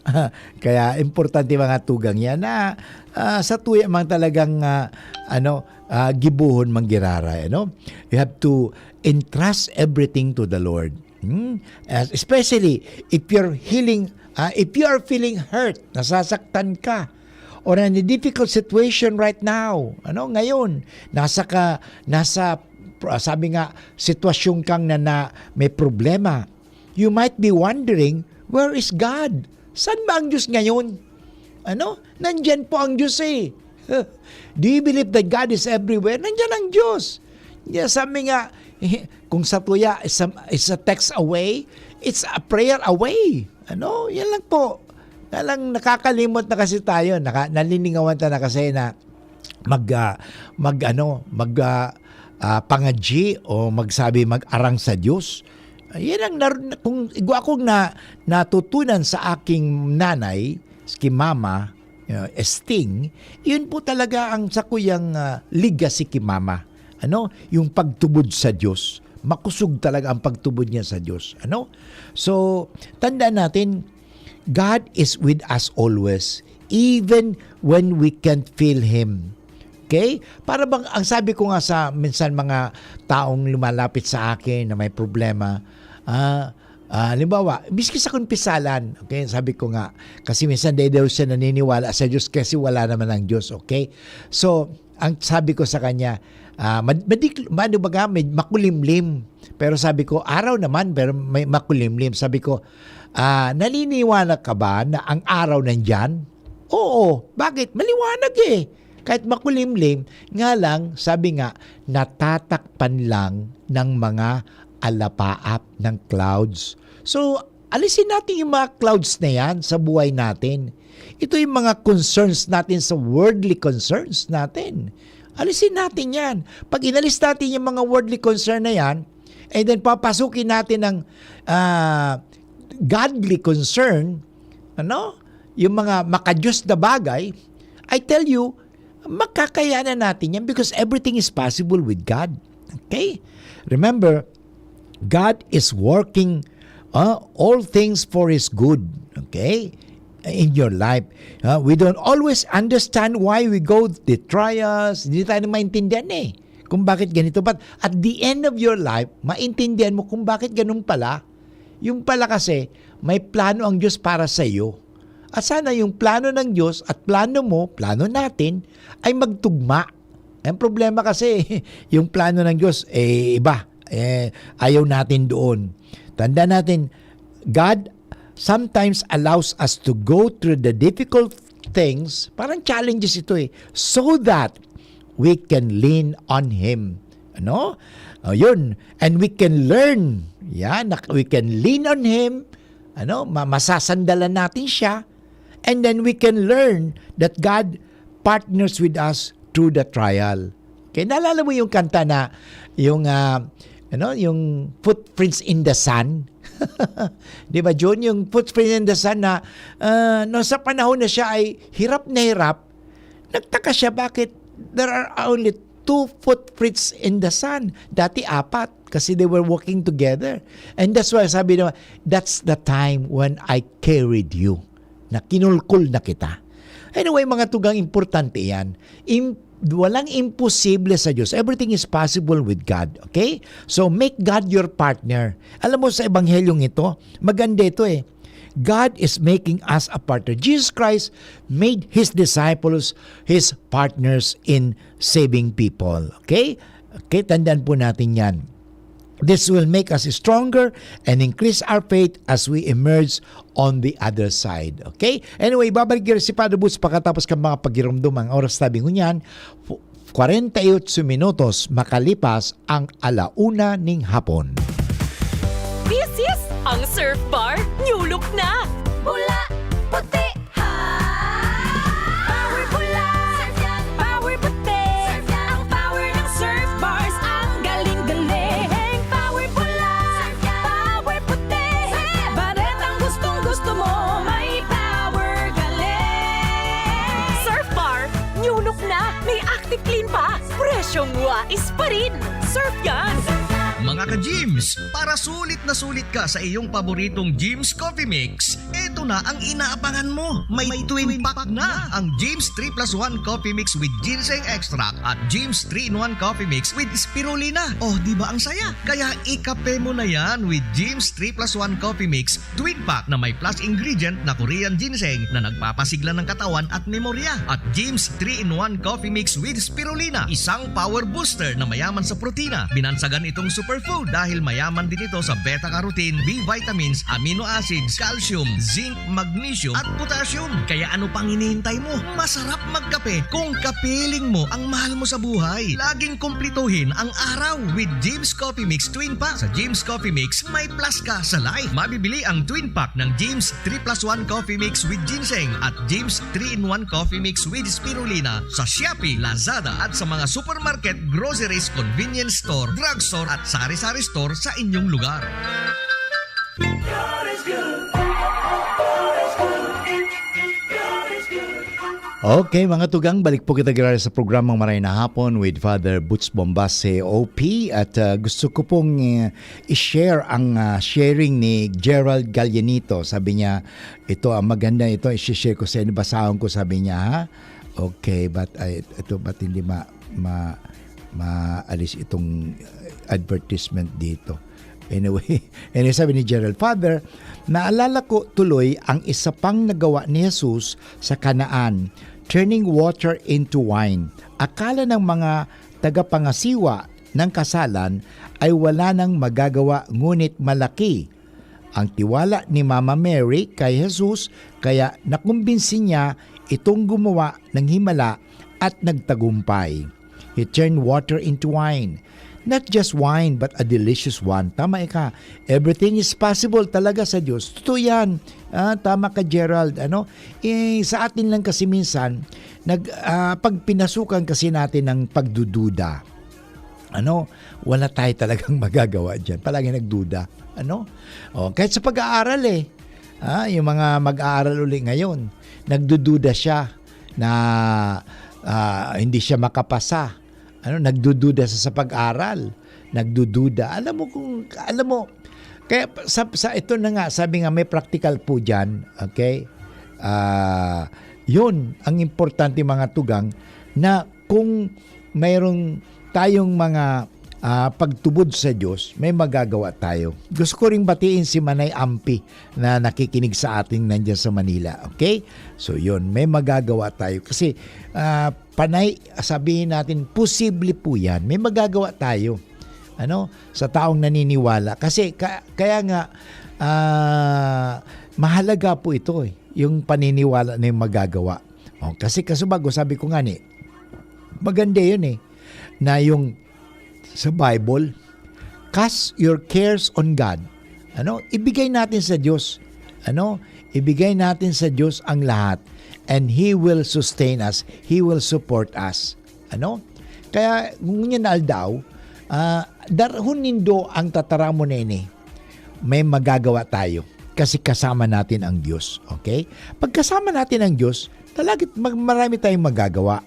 Kaya importante mga tugang yan na ah, sa tuya man talagang ah, ano, ah, gibohon manggiraray, ano? You have to entrust everything to the Lord. Hmm? As- Especially if you're healing, ah, if you are feeling hurt, nasasaktan ka, or in a difficult situation right now, ano, ngayon, nasa ka, nasa, sabi nga, sitwasyon kang na, na may problema, you might be wondering, "Where is God? Saan ba ang Diyos ngayon?" Ano? Nandiyan po ang Diyos eh. Do you believe that God is everywhere? Nandiyan ang Diyos. Yeah, sabi nga, kung sa tuya is a, is a text away, it's a prayer away. Ano? Yan lang po. Kaya lang nakakalimot na kasi tayo, naka, nalilingawan ta na kasi na mag, ah, mag ano, mag, ah, ah, pangadyi o magsabi, mag-arang sa Diyos. Ah, yan ang nar- kung igwa akong na, natutunan sa aking nanay, si mama, you know, Esting, yun po talaga ang sakuyang ah, legacy ki mama. Ano? Yung pagtubod sa Diyos. Makusog talaga ang pagtubod niya sa Diyos. Ano? So, tandaan natin, God is with us always, even when we can't feel Him. Okay? Para bang, ang sabi ko nga sa minsan mga taong lumalapit sa akin na may problema, ah, ah, halimbawa, miski sa kumpisalan, okay, sabi ko nga, kasi minsan dahil daw siya naniniwala sa Diyos kasi wala naman ang Diyos, okay? So, ang sabi ko sa kanya, ah, mad- madik- ano baga, may makulimlim. Pero sabi ko, araw naman, pero may makulimlim. Sabi ko, ah, "Naniniwala ka ba na ang araw nandyan?" "Oo. Bakit? Maliwanag eh. Kahit makulimlim." Nga lang, sabi nga, natatakpan lang ng mga alapaap ng clouds. So, alisin natin yung mga clouds na yan sa buhay natin. Ito yung mga concerns natin sa worldly concerns natin. Alisin natin yan. Pag inalis natin yung mga worldly concern na yan, and then papasukin natin ang ah, godly concern, ano? Yung mga makadiyos na bagay, I tell you, makakayanan natin yan because everything is possible with God. Okay? Remember, God is working uh, all things for His good. Okay? In your life. Uh, we don't always understand why we go the trials. Hindi tayo maintindihan eh. Kung bakit ganito. But at the end of your life, maintindihan mo kung bakit ganun pala. Yung pala kasi, may plano ang Diyos para sa iyo. At sana yung plano ng Diyos at plano mo, plano natin, ay magtugma. Ang problema kasi, yung plano ng Diyos, eh, iba. Eh, ayaw natin doon. Tanda natin, God sometimes allows us to go through the difficult things, parang challenges ito eh, so that we can lean on Him. Ano? O, yun. And we can learn. Yan. Nak- We can lean on Him. Ano? Ma- masasandalan natin siya. And then we can learn that God partners with us through the trial. Okay, naalala mo yung kanta na, yung, ah, ano, yung Footprints in the Sand? Di ba, Jun? Yung Footprints in the Sand na, ah, no, sa panahon na siya ay hirap na hirap, nagtaka siya bakit there are only two footprints in the sand. Dati apat, kasi they were walking together. And that's why sabi naman, "That's the time when I carried you." Na kinulkol na kita. Anyway, mga tugang, importante yan. Im- walang imposible sa Diyos. Everything is possible with God. Okay? So, make God your partner. Alam mo, sa Ebanghelyong ito, maganda ito eh. God is making us a partner. Jesus Christ made His disciples His partners in saving people. Okay? Okay, tandaan po natin yan. This will make us stronger and increase our faith as we emerge on the other side. Okay? Anyway, babalik si Father Boots pakatapos kan mga pagirumdom. Ang oras tabi ngunyan, fu- kwarenta y otso minutos makalipas ang alauna ning hapon. This is ang Surf Bar New Look na! Bula, puti, ha! Power bula! Surf yan! Power puti! Surf yan! Ang power ng Surf Bars, ang galing-galing! Power bula! Surf yan! Power puti! Surf yan! Baretang gustong-gusto mo, may power galing! Surf Bar New Look na! May Active Clean pa! Presyong wais pa rin! Surf yan! Mga ka-gyms, para sulit na sulit ka sa iyong paboritong Gyms Coffee Mix, eto na ang inaabangan mo. May twin pack na ang Gyms three plus one Coffee Mix with Ginseng Extract at Gyms three in one Coffee Mix with Spirulina. Oh, di ba ang saya? Kaya ikape mo na yan with Gyms three plus one Coffee Mix Twin Pack na may plus ingredient na Korean Ginseng na nagpapasigla ng katawan at memorya. At Gyms three in one Coffee Mix with Spirulina, isang power booster na mayaman sa protina. Binansagan itong superfood dahil mayaman din ito sa beta-carotene, B vitamins, amino acids, calcium, zinc, magnesium, at potassium. Kaya ano pang hinihintay mo? Masarap magkape kung kapiling mo ang mahal mo sa buhay. Laging kumplituhin ang araw with Gyms Coffee Mix Twin Pack. Sa Gyms Coffee Mix, may plus ka sa life. Mabibili ang Twin Pack ng Gyms three plus one Coffee Mix with Ginseng at Gyms three in one Coffee Mix with Spirulina sa Shopee, Lazada at sa mga supermarket, groceries, convenience store, drugstore at sari-sari store sa inyong lugar. Okay, mga tugang, balik po kita grabe sa programang Maray na Hapon with Father Boots Bombas, C O P. At ah, gusto ko pong eh, i-share ang ah, sharing ni Gerald Gallianito. Sabi niya, ito, ah, maganda ito, i-share ko sa inyo, basahon ko, sabi niya, ha? Okay, but ay, ito, ba't hindi ma, ma, maalis itong advertisement dito? Anyway, anyway, sabi ni Gerald, Father, naalala ko tuloy ang isa pang nagawa ni Jesus sa Canaan, turning water into wine. Akala ng mga tagapangasiwa ng kasalan ay wala nang magagawa, ngunit malaki ang tiwala ni Mama Mary kay Jesus, kaya nakumbinsi niya itong gumawa ng himala at nagtagumpay. He turned water into wine. Not just wine, but a delicious one. Tama ika. Everything is possible talaga sa Diyos. Totoo yan. Ah, tama ka, Gerald. Ano? Eh, sa atin lang kasi minsan, nag, ah, pag pinasukan kasi natin ng pagdududa, ano, wala tayo talagang magagawa dyan. Palagi nagduda. Ano? O, kahit sa pag-aaral eh. Ah, yung mga mag-aaral uli ngayon, nagdududa siya na ah, hindi siya makapasa. Ano, nagdududa sa, sa pag-aral. Nagdududa. Alam mo kung, alam mo, kaya sa, sa ito na nga, sabi nga may practical po dyan, okay? Ah, yun, ang importante mga tugang, na kung mayroong tayong mga ah, pagtubod sa Diyos, may magagawa tayo. Gusto ko ring batiin si Manay Ampi na nakikinig sa atin nandiyan sa Manila. Okay? So yun, may magagawa tayo. Kasi ah, panay, sabihin natin, posible po yan. May magagawa tayo. Ano? Sa taong naniniwala. Kasi ka- kaya nga, ah, mahalaga po ito eh. Yung paniniwala na yung magagawa. O, kasi kasubago, sabi ko nga ni, maganda yun eh, na yung sa Bible, cast your cares on God. Ano? Ibigay natin sa Diyos. Ano? Ibigay natin sa Diyos ang lahat. And He will sustain us. He will support us. Ano? Kaya, ngunyan na aldaw, ah, darahon nindo ang tataramon na ini. May magagawa tayo. Kasi kasama natin ang Diyos. Okay? Pagkasama natin ang Diyos, talaga mag- marami tayong magagawa.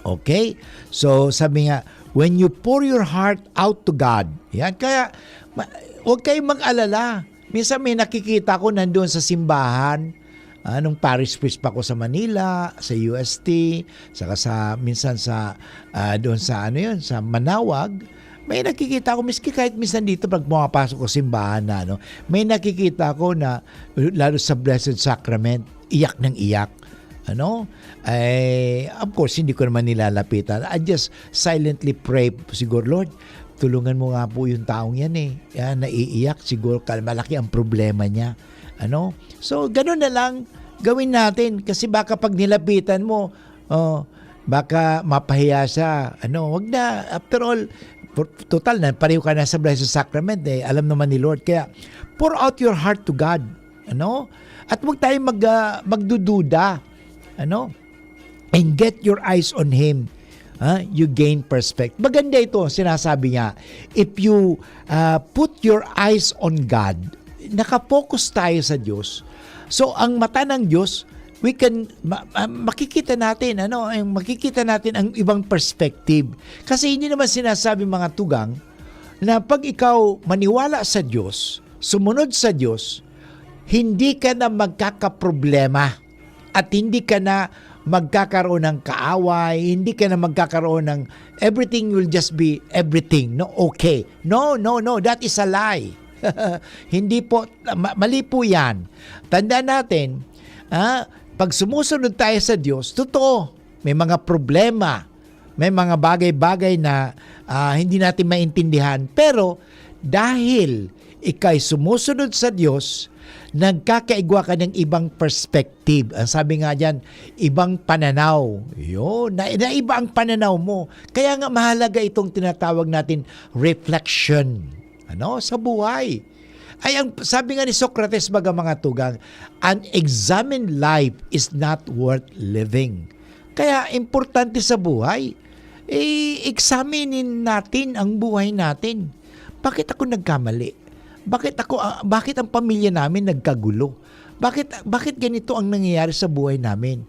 Okay? So, sabi nga, "When you pour your heart out to God," yan, kaya, ma-, huwag kayong mag-alala. Minsan may nakikita ko nandoon sa simbahan, ah, nung parish priest pa ako sa Manila, sa U S T, saka sa, minsan sa, ah, doon sa, ano yun, sa Manawag, may nakikita ko, miski kahit minsan dito, pag pumapasok ko simbahan na, ano, may nakikita ko na, lalo sa Blessed Sacrament, iyak ng iyak. Ano? Eh, of course, hindi ko naman nilalapitan. I just silently pray, siguro, "Lord, tulungan mo nga po yung taong yan eh. Yan, naiiyak, siguro kal-, malaki ang problema niya." Ano? So, ganun na lang gawin natin. Kasi baka pag nilapitan mo, oh, baka mapahiya siya. Ano? Wag na. After all, for, total na, pareho ka na sa Blessed Sacrament eh. Alam naman ni Lord. Kaya, pour out your heart to God. Ano? At wag tayong mag, ah, magdududa. Ano? And get your eyes on Him. Ha? You gain perspective. Maganda ito, sinasabi niya. If you, ah, put your eyes on God, nakapokus tayo sa Diyos. So, ang mata ng Diyos, we can, ma-, ma-, makikita natin, ano, ang makikita natin ang ibang perspective. Kasi hindi naman sinasabi, mga tugang, na pag ikaw maniwala sa Diyos, sumunod sa Diyos, hindi ka na magkakaproblema at hindi ka na magkakaroon ng kaaway, hindi ka na magkakaroon ng, everything will just be everything, no? Okay. No, no, no. That is a lie. Hindi po, ma-, mali po yan. Tandaan natin, ah, pag sumusunod tayo sa Diyos, totoo, may mga problema, may mga bagay-bagay na, ah, hindi natin maintindihan. Pero dahil ika'y sumusunod sa Diyos, nagkakaigwa ka ng ibang perspective. Ang sabi nga diyan, ibang pananaw. Yun, na, naiba ang pananaw mo. Kaya nga mahalaga itong tinatawag natin reflection. Ano? Sa buhay. Ay, ang sabi nga ni Socrates, baga, mga tugang, "An examined life is not worth living." Kaya importante sa buhay, i-examine natin ang buhay natin. Bakit ako nagkamali? Bakit ako, ah, bakit ang pamilya namin nagkagulo? Bakit, bakit ganito ang nangyayari sa buhay namin?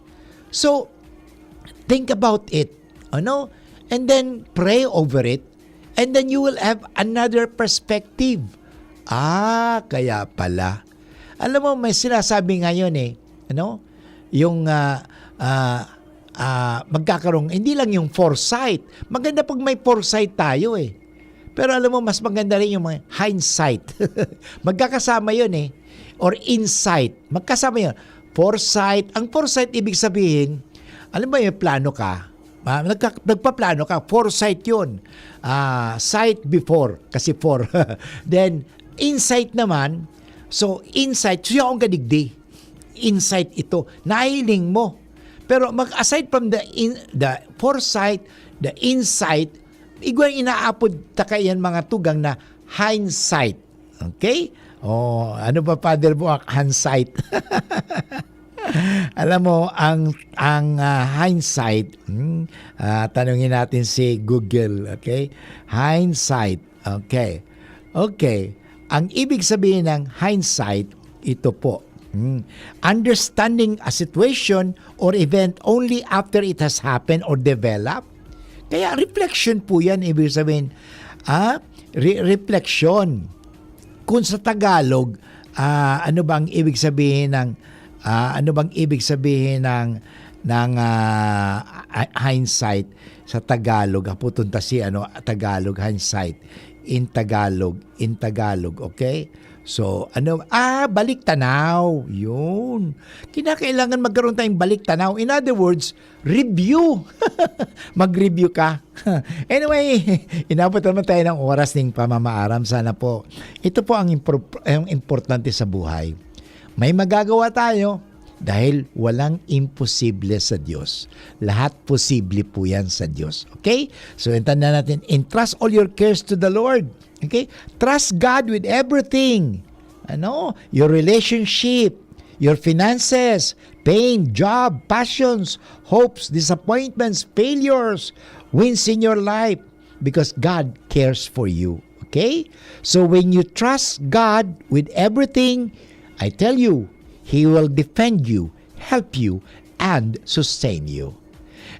So, think about it. Ano? And then, pray over it. And then you will have another perspective. Ah, kaya pala. Alam mo, may sinasabi ngayon eh, ano? Yung, ah, ah, ah, magkakaroon, hindi lang yung foresight. Maganda pag may foresight tayo eh. Pero alam mo, mas maganda rin yung mga hindsight. Magkakasama yun eh. Or insight. Magkasama yun. Foresight. Ang foresight, ibig sabihin, alam mo, may plano ka. Ah, nagka-, nagpaplano ka. Foresight yun. Ah, sight before. Kasi for. Then, insight naman. So, insight. So, yung kadigdi. Insight ito. Nahiling mo. Pero mag, aside from the in, the foresight, the insight, igwa inaapod ta kaiyan, mga tugang, na hindsight. Okay? Oh, ano ba, Father Buak? Hindsight. Alam mo, ang, ang, ah, hindsight, hmm, ah, tanungin natin si Google, okay? Hindsight, okay. Okay. Ang ibig sabihin ng hindsight, ito po. Hmm. Understanding a situation or event only after it has happened or developed. Kaya reflection po yan, ibig sabihin, ah, re-, reflection. Kung sa Tagalog, ah, ano bang ibig sabihin ng, ah, ano bang ibig sabihin ng, ng, ah, hi-, hindsight sa Tagalog? Haputon ta si, ano, Tagalog, hindsight. In Tagalog, in Tagalog, okay? So, ano, ah, balik tanaw. Yun. Kinakailangan magkaroon tayong balik tanaw. In other words, review. Mag-review ka. Anyway, inabot naman tayo ng oras ning pamamaaram. Sana po, ito po ang impor-, ang importante sa buhay. May magagawa tayo dahil walang imposible sa Diyos. Lahat posible po yan sa Diyos. Okay? So, intanda natin, "Entrust all your cares to the Lord." Okay? Trust God with everything. Ano? Your relationship, your finances, pain, job, passions, hopes, disappointments, failures, wins in your life, because God cares for you. Okay? So when you trust God with everything, I tell you, He will defend you, help you, and sustain you.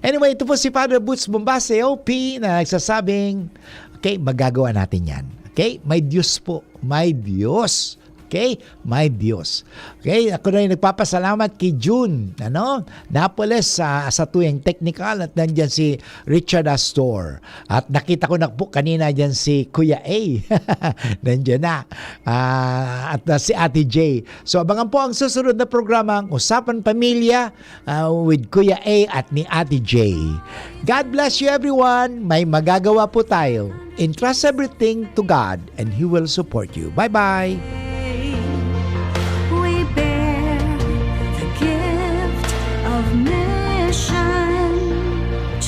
Anyway, ito po si Father Boots Bombaseo P na nagsasabing, okay, magagawa natin yan. Okay? May Diyos po. May Diyos. Okay? May Diyos. Okay? Ako na yung nagpapasalamat kay June, ano? Napoles sa, sa tuyang technical at nandyan si Richard Astor. At nakita ko na po kanina dyan si Kuya A. Nandyan na. Ah, at ah, si Ate J. So, abangan po ang susunod na programa, ang Usapan Pamilya, ah, with Kuya A at ni Ate J. God bless you, everyone. May magagawa po tayo. Entrust everything to God and He will support you. Bye-bye!